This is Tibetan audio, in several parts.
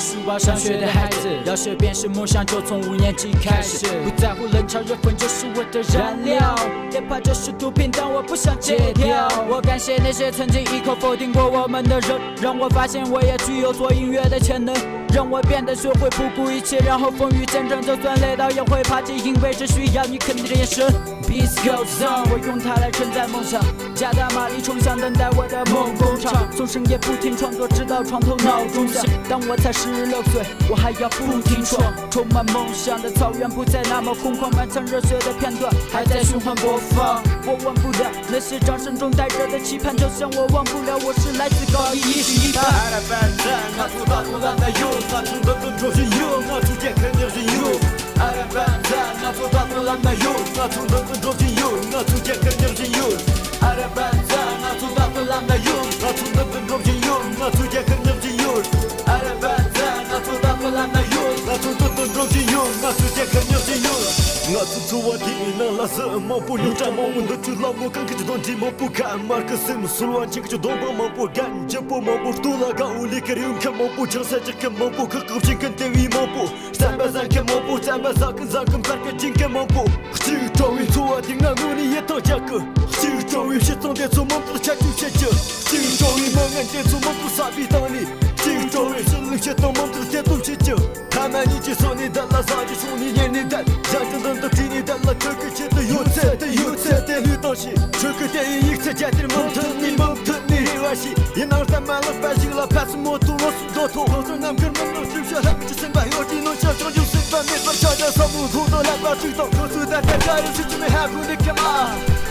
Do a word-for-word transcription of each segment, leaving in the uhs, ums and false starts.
书包上学的孩子，要学遍是梦想，就从五年级开始。不在乎冷嘲热讽，这是我的燃料。别怕，这是毒品，但我不想戒掉。我感谢那些曾经一口否定过我们的人，让我发现我也具有做音乐的潜能，让我变得学会不顾一切，然后风雨兼程，就算累倒也会爬起，因为这需要你肯定的眼神。Beats goes on，我用它来承载梦想，加大马力冲向等待我的梦工厂，从深夜不停创作，直到床头闹钟响。当我才十六岁，我还要不停闯，充满梦想的草原不再那么空旷，满腔热血的片段还在循环播放。我忘不了那些掌声中带着的期盼，就像我忘不了我是来自高一一十一班。 ཨ་ར་པ་ཛ། ང་ཚོ་ད་དུང་ལམ་ན་ཡོད། ང་ཚོ་མདུན་དུ་འགྲོ་བཞིན་ཡོད། ང་ཚོ་རྒྱལ་ཁབ་གཉེར་བཞིན་ཡོད། ཨ་ར་པ་ཛ། ང་ཚོ་ད་དུང་ལམ་ན་ཡོད། ང་ཚོ་མདུན་དུ་འགྲོ་བཞིན་ཡོད། ང་ཚོ་རྒྱལ་ཁབ་གཉེར་བཞིན་ཡོད། ཨ་ར་པ་ཛ། ང་ཚོ་ད་དུང་ལམ་ན་ཡོད། ང་ཚོ་མདུན་དུ་འགྲོ་བཞིན་ཡོད། ང་ཚོ་རྒྱལ་ཁབ་གཉེར་བཞིན་ཡོད། ཨ་ར་པ་ཛ། ང་ཚོ་ད་དུང་ལམ་ན་ཡོད། ང་ཚོ་མདུན་དུ་འགྲོ་བཞིན་ཡོད། ང་ཚོ་རྒྱལ་ཁབ་གཉེར་བཞིན་ཡོད། ང་ཚོའི་འཚོ་བ་འདིའི་ནང་ལ་གཟི་མང་པོ། རྙོག་དྲ་མང་པོ། འདོད་ཆུ་ལ་མོ་གང་གི་ཅི་དང་འདྲིས་མང་པོ། ཁ་མར་གི་སེམས་སོལ་བ་ཅན་གྱི་གདོང་པ་མང་པོ། རྒན་རྒྱལ་པོ་མང་པོ། སྟོད་ལ་དགའ་བོ་ལས་ཀ་རེའུ་མཁན་མང་པོ། ཆང་ས་རྒྱག་མཁན་མང་པོ། ཁག་ཁག་བྱེད་མཁན་དེ་བས་མང་པོ། བསམ་པ་བཟང་མཁན་མང་པོ། བསམ་པ་ཟ་གི་བཟང་གི་འབར་གི་བྱེད་མཁན་མང་པོ། གཅིག་སྤྲོ་བའི་འཚོ་བ་འདི་ང་ངོ་ནས་ཡིད་ཐང་རྒྱག་གི། གཅིག་སྤྲོ་བའི་སྤྱི་ཚོགས་འདི་ཚོ་མང་པོར་ཁྱབ་བསྒྲགས་བྱེད་རྒྱུ། གཅིག་སྤྲོ་བའི་མི་ངན་འདི་ཚོ་མང་པོར་ས་བའི་སྟེང་ནས། གཅིག་སྤྲོ་བའི་ཕྱི་ལུགས་སྤྱི་དང་མང་པོར་གསལ་སྟོན་བྱེད་རྒྱུ། ཐ་མ་ཉིད་ཀྱི་སོ་ནས་བསྡད་ལ། ས་ཀྱི་ཕྱོགས་ནས་ཉལ་ནས་བསྡད། ཞག་གི་མདུན་དུ་བྲིས་ནས་བསྡད་ལ། ཆོས་ཀྱི་ཆེད་དུ་ཡོད་ཚད་དེ་ཡོད་ཚད་དེ་ལུས་དང་ཤེས། ཆོས་ཀྱི་དེ་ཡི་ཡིག་ཚད་རྒྱ་གཏེར་མི་མཐུད་ནས་མི་མཐུད་ནས་རེ་བ་ཞིག་ཡིན་ནའང་གཏམ་མ་ལགས་པ་ཞིག་ལ་ཕ་སུ་མོ་ཐུག་ལོ་སུ་འགྲོ་ཐུག་ཁོང་ཚོ་རྣམ་དཀར་མི་མང་ཞིབ་ཤ་ལྷག་གི་སེམས་པ་གཡོ་གི་ནོ་ཤ་ཅང་ཅུང་སེམས་པ་མེད་པར་ཆ་ཆ་ས་མོ་ཐུག་དང་ལྷག་པ་ཞིག་དང་ཁོ་ཚོའི་ད་ལྟ་ག་རེ་ཞིག་ཅི་མེད་ཧ་གོ་འདི་ཀེ་མ།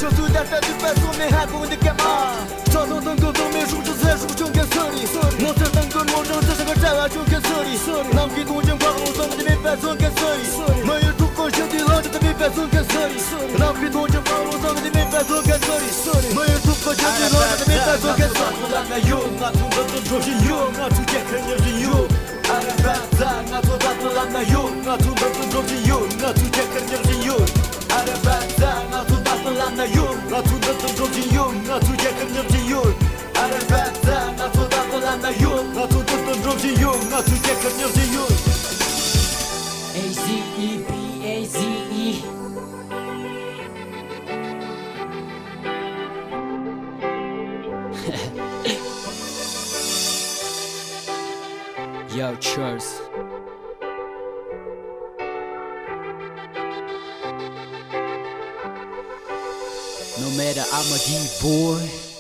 ཁྱོད་ཚོའི་ད་ལྟ་འདི་པ་སུ་མེད་ཧ་གོ་འདི་ཀེ་མ། ཕྱོགས་དང་དང་གི་གདོང་མའི་སྲུང་ཆུ་ཟེར་སྲུང་ཆུང་གི་སུ་རེད། ནོར་སྲིད་དང་གི་ནོར་འབྲིང་ཟེར་ས་གི་གྲྭ་བ་ཆུང་གི་སུ་རེད། ནམ་གི་དུང་ཅན་འཕགས་ལུང་ཙམ་དེ་མེད་པ་ཚོང་གི་སུ་རེད། མི་ཡུལ་ཐུག་གི་ཞི་བདེའི་ལམ་ཆེན་དེ་མེད་པ་ཚོང་གི་སུ་རེད། ནམ་གི་དུང་ཅན་འཕགས་ལུང་ཙམ་དེ་མེད་པ་ཚོང་གི་སུ་རེད། མི་ཡུལ་ཐུག་གི་ཞི་བདེའི་ལམ་ཆེན་དེ་མེད་པ་ཚོང་གི་སུ་རེད། ང་ཚོ་ལམ་ན་ཡོད། ང་ཚོ་མདུན་དུ་འགྲོ་བཞིན་ཡོད། ང་ཚོ་རྒྱལ་ཁབ་གཉེར་བཞིན་ཡོད། ཨ་ར་པ་ཛ། ང་ཚོ་ད་དུང་ལམ་ན་ཡོད། ང་ཚོ་མདུན་དུ་འགྲོ་བཞིན་ཡོད། ང་ཚོ་རྒྱལ་ཁབ་གཉེར་བཞིན་ཡོད། ཨ་ར་པ་ཛ། ང་ཚོ་ད་དུང་ལམ་ན་ཡོད། ང་ཚོ་མདུན་དུ་འགྲོ་བཞིན་ཡོད། ང་ཚོ་རྒྱལ་ཁབ་གཉེར་བཞིན་ཡོད། ཨ་ར་པ་ཛ། ང་ཚོ་ད་དུང་ལམ་ན་ཡོད། ང་ཚོ་མདུན་དུ་འགྲོ་བཞིན་ཡོད། ང་ཚོ་རྒྱལ་ཁབ་གཉེར་བཞིན་ཡོད། A Z E B A Z E. Yo, Charles. No matter, I'm a D boy.